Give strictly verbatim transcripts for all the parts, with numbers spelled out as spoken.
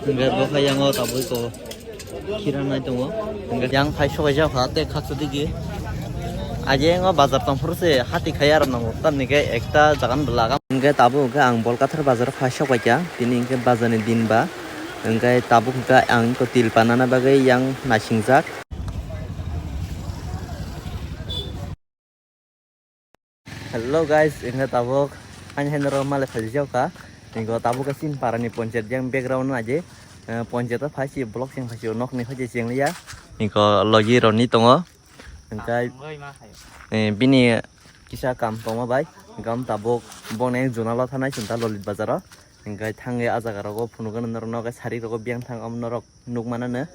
Hingke bo khe yango tabuk ko khira nai tongo. Hingke yang phai sobai jak kha tei khaksa digi. Aje yango bazar tong phuru se hati khai aro nango. Tamni khe ekta jagan bwla agam. Hingke tabuk hingke ang Bolkathar bazar phai sok bai kha. Tini hingke bazar ni din ba. Hingke tabuk hingke ang ko til panana bagwi yang naising jak. Hello guys, hingke tabuk ani hai norok malai phai jak kha. Hingke tabuk khe chini para ni ponchayat yang background no aje. Eh, ponchayat o phai si block sing phai si nok ni phai si cheng liya. Hingke logi roni tongo. Hingke, eh, bini kisa kam tongma bai. Hingke tabuk boni zonal o thanai chwng ta Lolit bazar o. Hingke thangwi ah jaga rogo phunukgwi norokno khe sari rogo biyang thang omo norok nukmanano.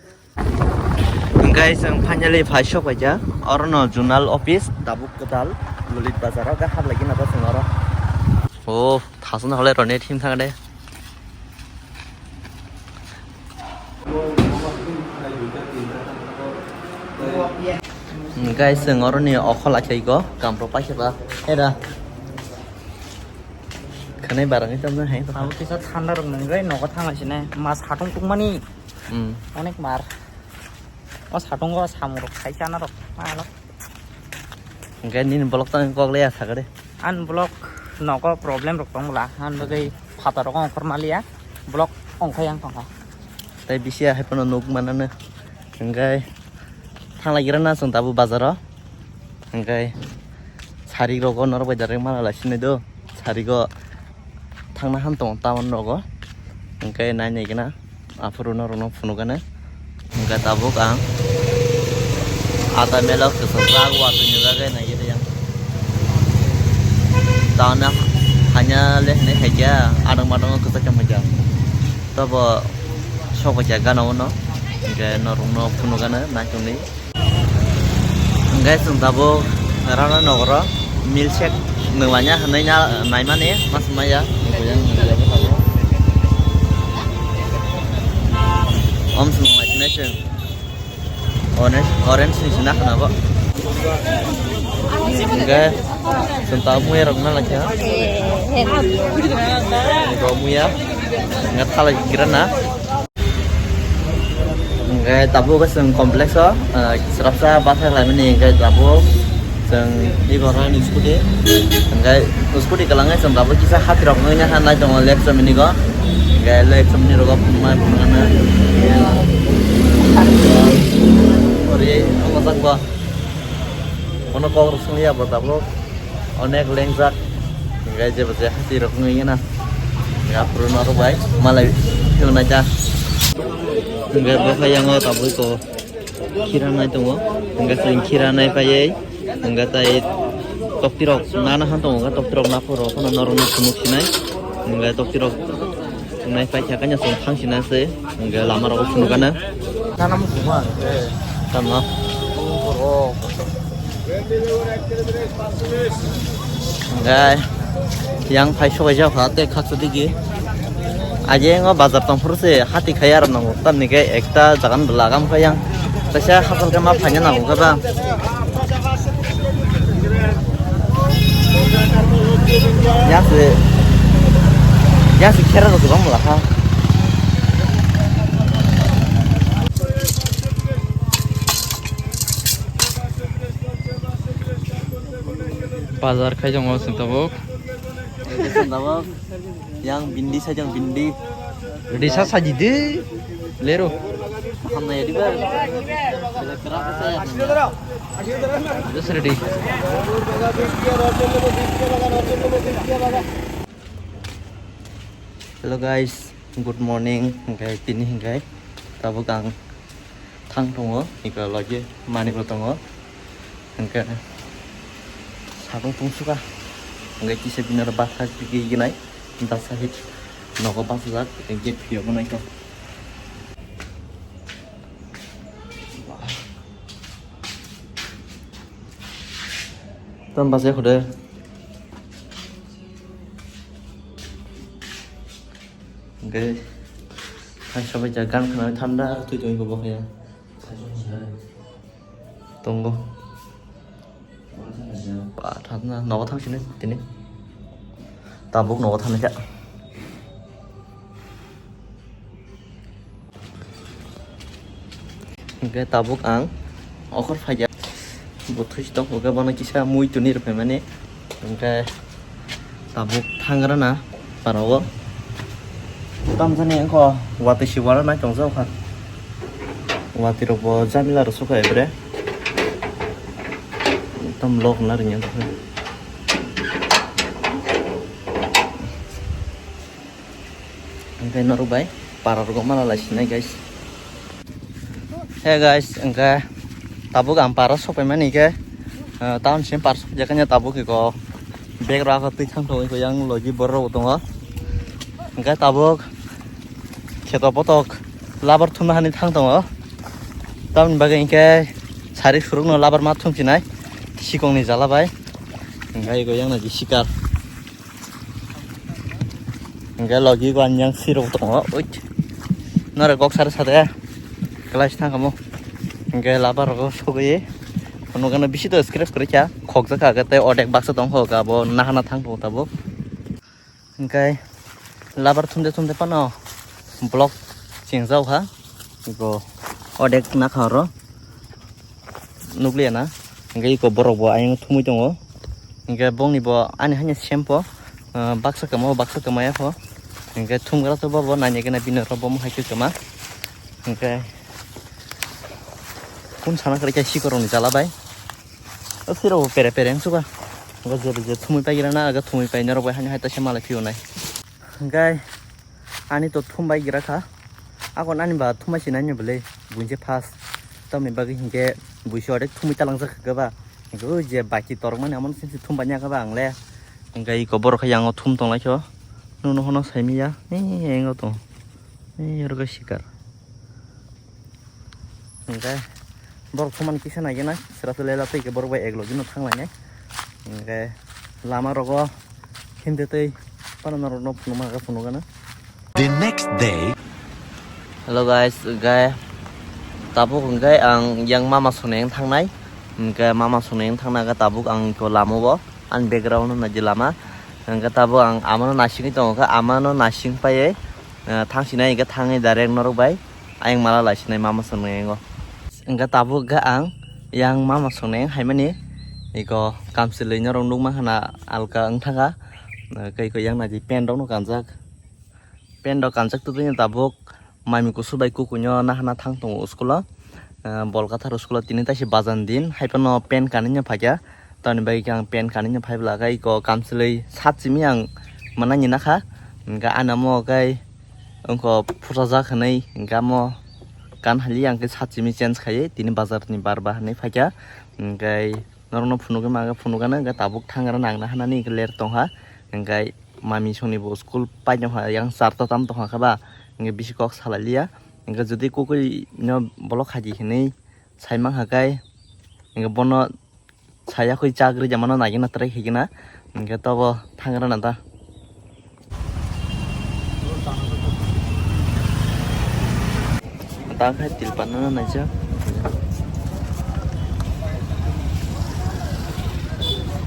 Hingke chwng finally phai sok paikha orono zonal office tabuk kwtal Lolit bazar o khe hablai gina ta chwng oro. O thasna hole roni thim thang de. Hingke chwng oroni okhol achaiko kampro paisa ba era. Khanai barangwi tamjak hai. Abo kisa thanda rok nungwi nogo thangna sine ma satung tungmani. Hmm. Onek mar. O satungo samung rok khai chana rok. Malo. Hingke nini vlog tang kok le ya sakade. An vlog nogo problem rok tong bwla. An bagwi phatar rok ongkhor maliya. Vlog ongkhai ang tongkha. Tai bisi hai phano nuk manano. Hingke thanglai gira na chwng tabuk bazaro. Hingke sari rogo norok bai direct mana lai sinai do. Sari go thangna han tongo town rogo. Hingke nai nai gana aphuru norok no phunukgana. Hingke tabuk ang ata mela kwchajak watwi ni bagwi nai gana yang. Town o hanya le hinui hai khe adang madang o kwchak tongmani khe. Tobo sok bai kha gana o no. Hingke norok no phunukgana naichomni. Hingke chwng tabuk Rana Nogoro milkshake nunglaina hinui na naimani mas maya. Om chwng nunglaisina chwng. Orange, orange ni sina khana bo. Hingke chwng tabuk muya rok na lakha. Bo muya. Hingke thalai gira na. Hingke tabuk khe chwng complex o, ah, srapsa bathai khlaimani hingke tabuk chwng eko rani scooty. Hingke scooty kwlangwi chwng tabuk kisa hatirok wngwi nai tongo left chomini go. Hingke left chomini rogo phunuknai phunuknai. Ori ongojak bo. Bono kok rwsong ya bo tabuk. Onek lengjak. Hingke jebo je hati rok wngwi na. Aphuru norok bai malai thwng nai ta. Hingke bo khe yango tabuk ko khira nai tongo. Hingke chwng khira nai paiwi. Hingke tai tokti rok nana han tongo. Tokti rok naphuru phano norok no phunuk sinai. Hingke tokti rok Nai paikha kanya chwng thang sina se, hingke lama rogo phunukgana. Tamo. Hingke yang phai sobai jak kha tei khaksa digi. Aje ngo bazar tong phuru se hati khai aro nango. Tamni khe ekta jagan bwla agam kha yang. Kaisa hachal khe ma phaina nango khe ba. Yang se, yang se khera rok kwbang bwla kha. Bazar khai tongo chwng tabuk. Yang bindi sajang bindi. Risa saji de. Lero. Hamna ya diba. Just ready. Hello guys, good morning. Hingke tini hingke tabuk ang thang tongo, hingke logi manwi bo tongo. Hingke sakung tong suka. Hingke kisa bini oro basa gigi nai. Basa hit nogo basa jak. Gate phiyok nai to. Tam basa khude. Hingke hai sabai jak gan khna thanda twi twi bo khe. Tongo. Ba thangna nogo thang sini tini. Tabuk nogo thangna kha. Hingke tabuk ang okhor phaikha. Bo thusi tongkha, bono kisa mui tuni rwphaimani. Hingke tabuk thangrana parao. Tamjani wngkha watwi si wara nai tongjak kha. Watwi rok bo jamila rw sukha epre. Tam lok na ringya. Hingke norok bai para rogo mala lai sinai, guys. Hey guys, hingke tabuk ang para sokpaimani hingke, ah, town sim para sokjakha tabuk iko bag rok twi thang tongo, iko yang logi borok rok tongo. Hingke tabuk kheto potok labar thumna hani thang tongo. Tamoni bagwi hingke sari surukno labar ma thumsinai sikongni jala bai. Hingke iko yang naji sikar. Hingke logi o ani yang sirok tongo, oit. Nore kok sari sade. Class thang kamo. Hingke labar rogo sogwi. Phunukgano bisi to scratch kwrwi kha. Khokjak kha tei odek baksa tong kha bo nahana thang tongo tabuk. Hingke labar thumde thumde phano block chengjak kha. Iko odek nakha oro. Nukliya na. Hingke iko borok bo ayang thumui tongo. Hingke bongni bo ani hanya sempo, ah, baksa kwma, baksa kwmaya pho. Hingke thumgra to bo, bo nanya kena bini oro bo mohai khe kwma. Hingke kun sana kwrwi khe sikorokni jala bai. O sirok bo pere pere wngsuka. Hingke je je thumui paigira na, aga thumui paina rok bai hani hai taisa malai phiyonai. Hingke ani to thumbai gira kha. Akon ani ba thumbai sinai ni bwle buinse first. Tamni bagwi hingke buisi odek thumui talangjak kha ba. Hingke o je baki torok mani amo sensi thumbai ya kha ba ang le. Hingke iko borok khe yango thum tong lai kho. Nuno hono saimi ya. Ni engo to. Ni oro khe sikar. Hingke borok thumani kisa nai gana sira sila ela twi ke borok bai ek logi no thang lai nai. Hingke lama rogo himde tei pana norok no phunukma khe phunukgana. The next day. Hello guys, hingke tabuk hingke ang yang mama soneng thangnai. Hingke mama soneng thangna khe tabuk ang ko lama o ani background no naidi lama. Hingke tabuk ang amano nasingwi tongo khe amano nasing paiwi, eh, thangsinai hingke thangwi direct norok bai. Ayang mala lai sinai mama soneng o. Hingke tabuk khe ang yang mama soneng haimani iko kamchwlwi norok nukma khana alka wngthaka. Tei iko yang naidi pant rok no kanjak. Pant rok kanjak tubui no tabuk mami kusu bai kukuino nahana thang tongo school o. Bol kathar school o tini taisi bajan din hai phano pant kanwi no phaikha. Tamoni bagwi khe ang pant kanwi no phai bwla khe iko kamchwlwi sat simi ang mwnani nakha. Hingke ani omo khe wngkha phursajak hinwi hingke omo kan hali ang khe sat simi change khaiwi tini bazar ni bar ba hinwi phaikha. Hingke norokno phunugwi mankha, phunukgano hingke tabuk thangrana ang nahanani hingke ler tongkha. Hingke mami songni bo school paitongkha yang charta tam tongkha khe ba hingke bisi kok salai liya. Hingke jodi kukuino block khaidi hinwi sai mankha khe hingke bono Saya khui chak ri jamano nagina try khaigina. Hingke tobo thangrana ta. Ta khai tilpan no naijak.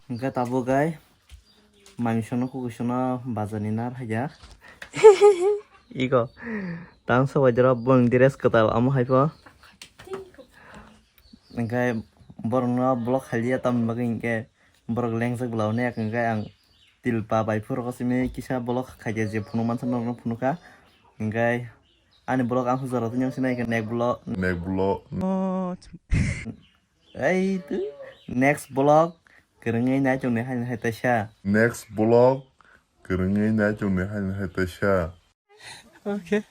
Hingke tabuk gai mami sono kukuisono bazar ni nar haiya. Iko tang sobai jora bong dress kwtal amo hai pho. Hingke borokno block khailiya tamni bagwi hingke borok lengjak bwla onek hingke ang tilpa bai phuru simi kisa block khaikhe je phunuk mansa norokno phunukha. Hingke ani block ang hujaro tini sinai khe neck block. Neck block. Ei tu next block kwrwngwi nai chwngni hai hai taisa. Next block kwrwngwi nai chwngni hai hai taisa. Okay.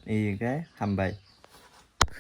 Iyengkhe hambai.